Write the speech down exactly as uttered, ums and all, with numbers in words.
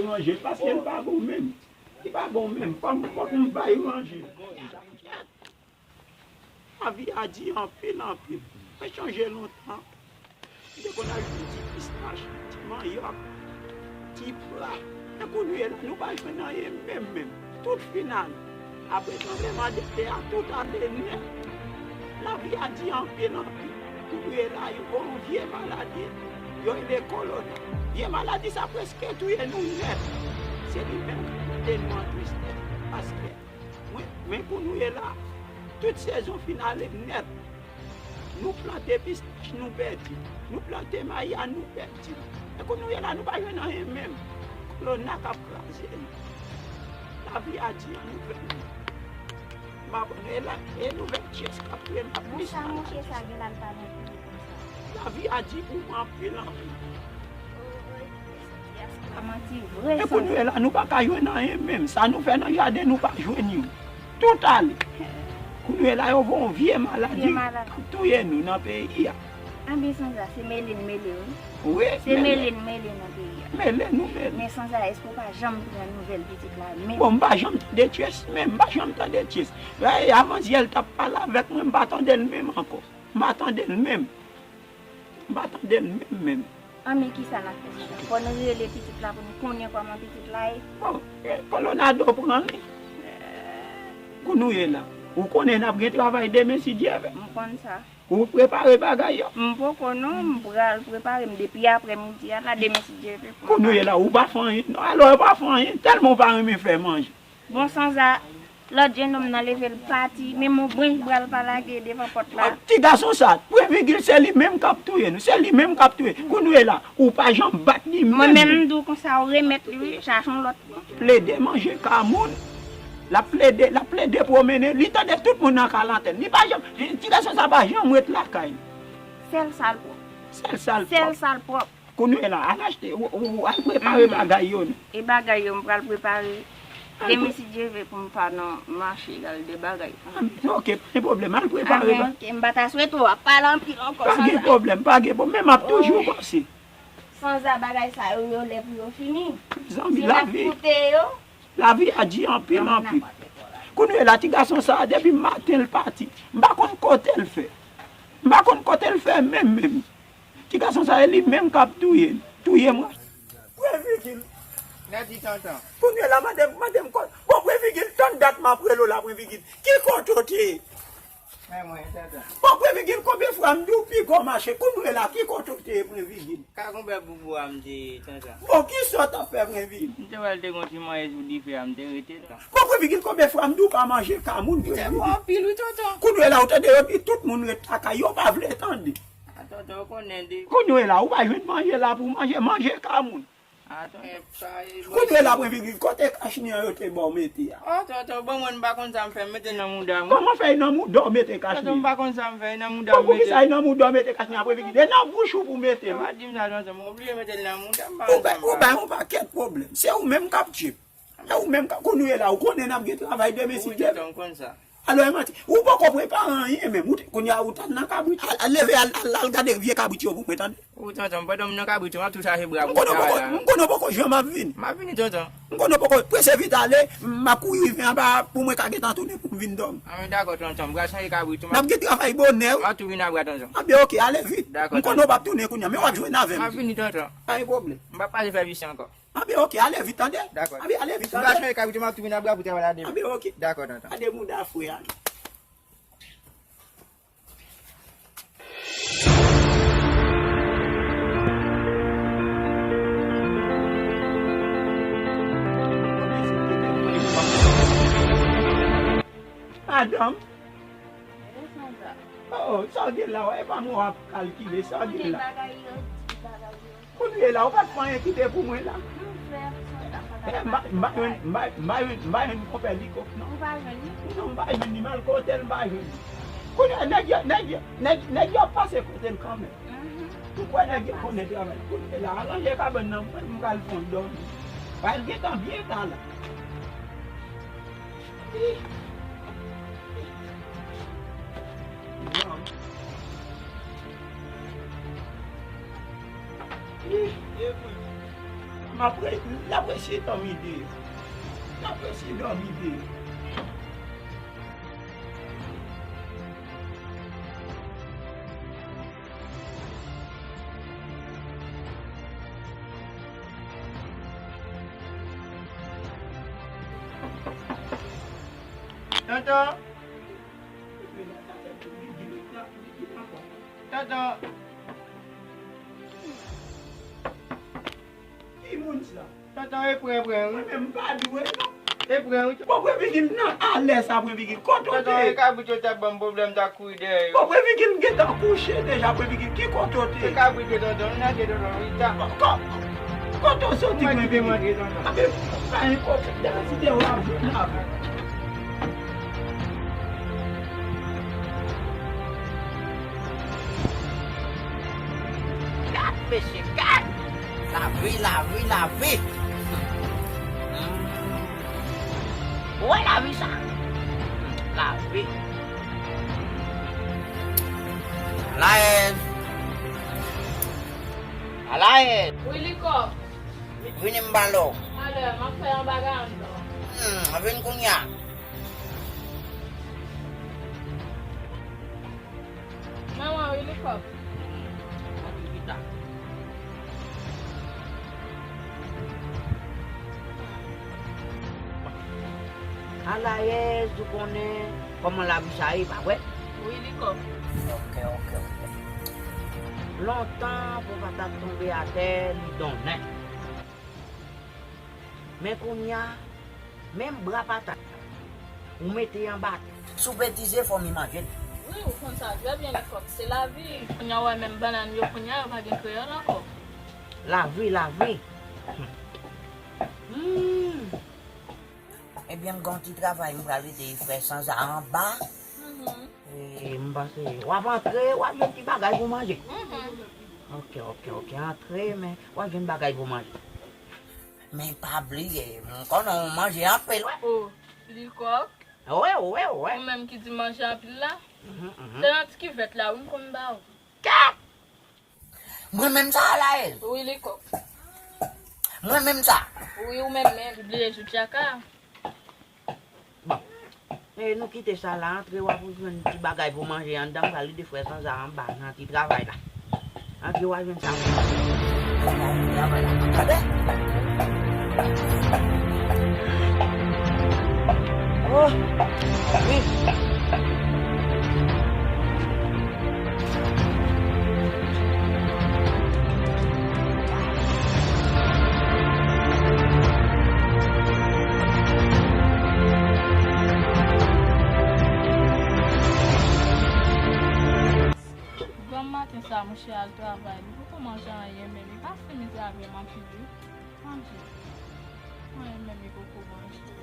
Manje paske l pa bon menm. Li pa bon menm. Fò m, fòk m bay manje. Lavi a di anpil, anpil. Mwen chonje lontan. M te konn al jwenn ti pistach, ti manyòk, ti pra. Men kounye la, nou pa jwenn anyen menm, menm. Tout fin ale. Apre tranblemanntè a, tout ale nèt. Lavi a di anpil, anpil. Kounye la, yo gen yon vye maladi, yo rele kolona. Vye maladi sa prèske touye nou nèt. Se li menm ki mete nou an tristès. Paske, mwen, men kounye la, tout sezon fin ale nèt. Nou plante pistach, nou pèdi. Nou plante mayi a, nou pèdi. E kounye la, nou pa jwenn anyen menm. Kolona k ap kraze nou. Lavi a di an nouvèl. M abòne la, e nouvèl tyès k ap touye m ap plis. Monchè, monchè, sa gen la, l pa nan konsa. Lavi a di pou mwen anpil, anpil. Sa manti vre. E kounye la, nou pa ka jwenn anyen menm. Sa nou fè nan jaden, nou pa jwenn yo. Tout ale. Kounye la, yo voye yon vye maladi k ap touye nou nan peyi a. Anben, Sanza, se mele n mele, wi. Wi, se mele n mele nan peyi a. Mele nou mele. Men Sanza, èske w pa janm pran nouvèl pitit la menm? Bon, m pa janm tande tyès menm, m pa janm tande tyès. Avantyè l t ap pale avèk mwen, m pa tande l menm ankò. M pa tande l menm. M pa tande l menm, menm. An, men kisa n ap fè, Sanza? Fò n rele pitit la pou n konnen kòman pitit la ye. Bon, e, Kolonado pran li. Kounye la, ou konnen n ap gen travay demen, si Dye vle. M konn sa. Ou prepare bagay yo? M poko non, m pral prepare m depi aprè midi a la, demen, si Dye vle, pou m... Kounye la, ou pa fè anyen non. Alò, ou pa fè anyen, tèlman ou pa renmen fè manje. Bon, Sanza, lòt jennonm nan leve l pati, men m brench bra l pa lage devan pòt la. Ti gason sa, pwen vigil, se li menm k ap touye nou, se li menm k ap touye. Kounye la, ou pa janm bat li menm. Mwen menm, m di w konsa, ou remèt li, wi, chache yon lòt. Plede manje ka moun, l ap plede, l ap plede pwomennen, li tande tout moun nan ka lantèn. Li pa janm, ti gason sa pa janm ret lakay li. Sèl sa l pwòp. Sèl sa l pwòp. Sèl sa l pwòp. Kounye la, al achte, ou, ou, ou al prepare bagay yo, non. E bagay yo, m pral prepare. Demen, si Dye vle, pou m pa nan mache, gade de bagay. Ah, men, ok, pa gen pwoblèm, al prepare. Ah, men, ok, m pa ta swete w ap pale anpil ankò, Sanza. Pa gen pwoblèm, pa gen pwoblèm, men m ap toujou panse. Sanza, bagay sa yo, yo lè pou yo fini. Zanmi, lavi. Si n ap koute yo. Lavi a di anpil, anpil. Kounye la, ti gason sa a, depi maten l pati, m pa konn kote l fè. M pa konn kote l fè menm, menm. Ti gason sa, e li menm k ap touye, touye mwen. Pwen vigil. Nèt di tonton. Kounye la, mande m, mande m kò. Bon, pwen vigil, tann dat m ap rele w la, pwen vigil. Ki kote w te ye? Men mwen, tonton. Bon, pwen vigil, konbyen fwa m di w piga w mache? Kounye la, ki kote w te ye, pwen vigil? Kakonbè boubou a m te ye, tonton. Bon, kisa w t ap fè, pwen vigil? M te wè l te gen yon ti manyè sou dife a, m te rete, tonton. Bon, pwen vigil, konbyen fwa m di w pa manje ka moun, pwen vigil? Li te bon anpil, wi, tonton. Kounye la, ou tande yo di tout moun ret lakay yo, pa vle tande. A, tonton, ou konnen de. Kounye la, ou pa jwenn manje la pou manje, manje ka moun. A, tonton. Kounye la, pwen vigil, kote kachni an yo te ba w mete a? O, tonton, bon, mwen m pa konn sa m fè, m mete l nan mouda m. Kòman fè e nan mouda w mete kachni an? Tonton, m pa konn sa m fè, e nan mouda m mete l. Bon, poukisa e nan mouda w mete kachni an, pwen vigil? E nan bouch ou pou mete l. Ou pa di m sa, tonton, m oblije mete l nan mouda m, m pa konn sa m fè. Ou bay yon pakèt pwoblèm. Se ou menm k ap tye m. E ou menm, kounye la, ou konnen n ap gen travay demen, si Dye vle. Wi, tonton, m konn sa. Alò, e manti. Ou poko prepare anyen menm. Ou te, kounye a, ou t al nan kabrit. Al, al leve, al, al, al gade vye kabrit yo pou mwen, tande. Wi, tonton, pandan m nan kabrit yo, m ap tou chache bra pou travay la. M konnen w poko, m konnen w poko janm ap vini. M ap vini, tonton. M konnen w poko, prese vit ale, m ap kouri rive anba pou mwen ka gentan tounen pou m vin dòmi. Anben, dakò, tonton, m pral chanje kabrit yo. N ap gen travay bonè, wi. M ap tou vin a bra, tonton. Anben, ok, ale vit. Dakò, tonton. M konnen w p ap tounen kounye a, men w ap jwenn avè m. M ap vini, tonton. Pa gen pwoblèm. M p ap pase fè visye ankò. Anben, ok, ale vit, tande. Dakò. Anben, ale vit, tande. M pral chanje kabrit yo, m ap tou vin a bra pou travay la demen. Anben, ok. Dakò, tonton. Gade mouda frè a. Madanm. Oh, sa w gen la, e pa mwen w ap kalkile, sa w gen la. Kounye la, ou pa t fè anyen kite pou mwen la. Eh, m pa, m pa jwenn, m pa, m pa jwenn, m pa jwenn konpè Likòk, non. Ou pa jwenn li? Non, m pa jwenn li, m al kote l, m pa jwenn li. Kounye a, nèg yo, nèg yo, nèg, nèg yo ap pase kote l kanmenm. M kwè nèg yo konnen travay. Kounye la, aranje kabann nan, mwen, m pral fè yon dòmi. Pral gentan byen ta la. Apre, l ap eseye dòmi deyò. L ap eseye dòmi deyò. Tonton! Tonton! Ki moun sa? Tonton, e pran, e pran, wi. Mwen menm m pa dwe non. E pran, wi. Bon, Previgil nan alèz sa, Previgil. Kote w te? Tonton, e kabrit yo t ap ban m pwoblèm, m t ap kouri dèyè yo. Bon, Previgil gentan kouche deja, Previgil. Ki kote w te? Se kabrit yo, tonton. Nou nache, tonton, wi, ta. Ko-, ko-, kote w soti, Previgil? Mwen kite m antre, tonton. Anben, pa gen pwoblèm. Dèyè ti dèyè w ap jwenn avè. Gad, mesye, gad! Lavi, lavi, lavi! Hmm. Ou wè lavi sa? Hmm, lavi. Alayèz! Alayèz! Wi, Likòb. Vini m pale w. Talè, m ap fè yon bagay anndan. Hmm, vin kounye a. Manman, wi, Likòb. Antre pita. Alayèz, ou konnen kòman lavi sa ye, pa vre? Wi, Likòb. Ok, ok, ok. Lontan, pou patat tonbe atè, li donnen. Men kounye a, menm bra patat, ou mete anba tè. Si w betize, fò mi manje l. Wi, ou konn sa trè byen, Likòb. Se lavi. Kounye a, w wè menm bannann yo, kounye a, yo pa gen kreyòl ankò. Lavi, lavi. Hmm. Ebyen, m gen yon ti travay, m pral rete frè Sanza anba. Mhm. E, m panse, w ap antre, w ap jwenn ti bagay pou manje. Mhm. Ok, ok, ok, antre, men w ap jwenn bagay pou manje. Men pa bliye, m konnen w manje anpil, wi. O, Likòb. Wi, wi, wi. Ou menm ki di manje anpil la. Mhm, mhm. Se nan ti kivèt la, wi, m konn ba ou. Kèt! Mwen menm sa, Alayèz? Wi, Likòb. Mwen menm sa? Wi, ou menm menm. Bliye jou tchaka. Bon. E nou kite sa la, antre w ap jwenn ti bagay pou manje anndan, m pral ede frè Sanza anba nan ti travay la. Antre w al jwenn sa. Travay la, gade. Oh, wi. Granm maten sa, mouche al travay, li poko manje anyen menm, li pa fini travay m anpil wi. Manje. Anyen menm li poko manje.